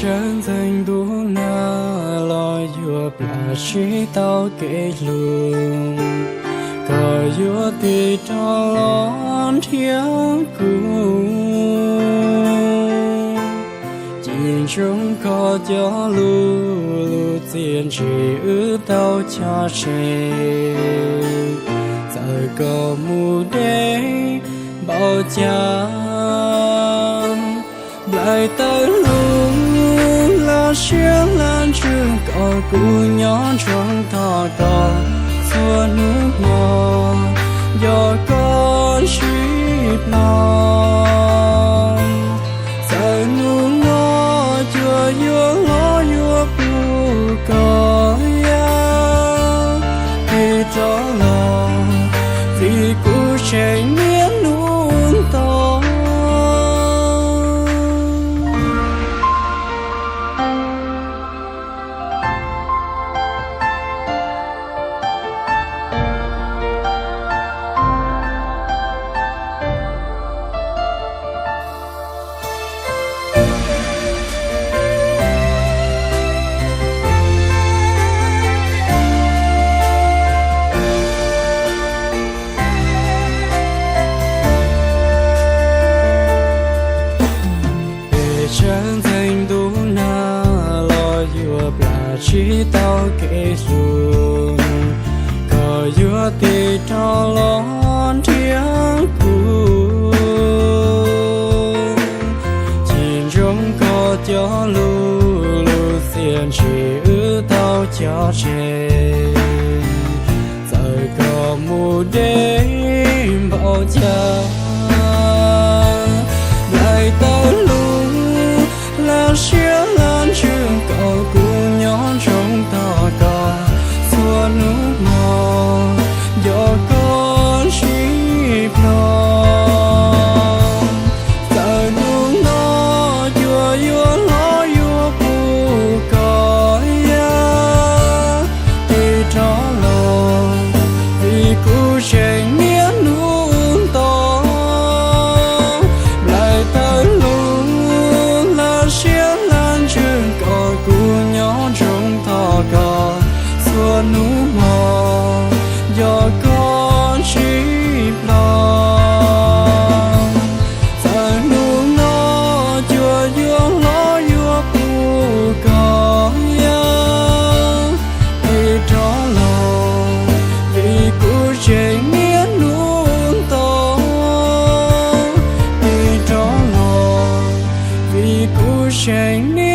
Sawv ntxeev ntuj nag los yuav plam tsis tau kev hlub, koj yuav tig rov los nrhiav kuv. Cim ntsoov koj cov lus, lub txiaj ntsim wb tau cog tseg. Txawm koj mus deb npaum cas, nplaim tawm hlub, laj siab laj ntsws kom kuv nyob ntsoov tos koj txhua hnub hmo, nco koj ntsib plho. Txawm hnub no cuag yuav hlob yuav puv koj yam tig rov los, vim kuv tseem niaj hnub nto. Pes tsawg ntxeev ntuj nag los yuav plam tsis tau kev hlub, koj yuav tig rov los nrhiav kuv. Cim ntsoov koj cov lus, lub txiaj ntsim wb tau cog tseg. Txawm koj mus deb npaum cas, nplaim tawm hlub, laj siab laj ntsws kom kuv nyob ntsoov tos koj txhua hnub hmo, nco koj ntsib plho. Txawm hnub no cuag yuav hlob yuav puv koj yam tig rov los, vim kuv tseem niaj hnub nto. Nplaim tawm hlub, laj siab laj ntsws kom kuv nyob ntsoov tos koj txhua hnub hmo, nco koj ntsib plho. Txawm hnub no cuag yuav hlob yuav puv koj yam tig rov los, vim kuv tseem niaj hnub nto. Tig rov los, vim kuv tseem niaj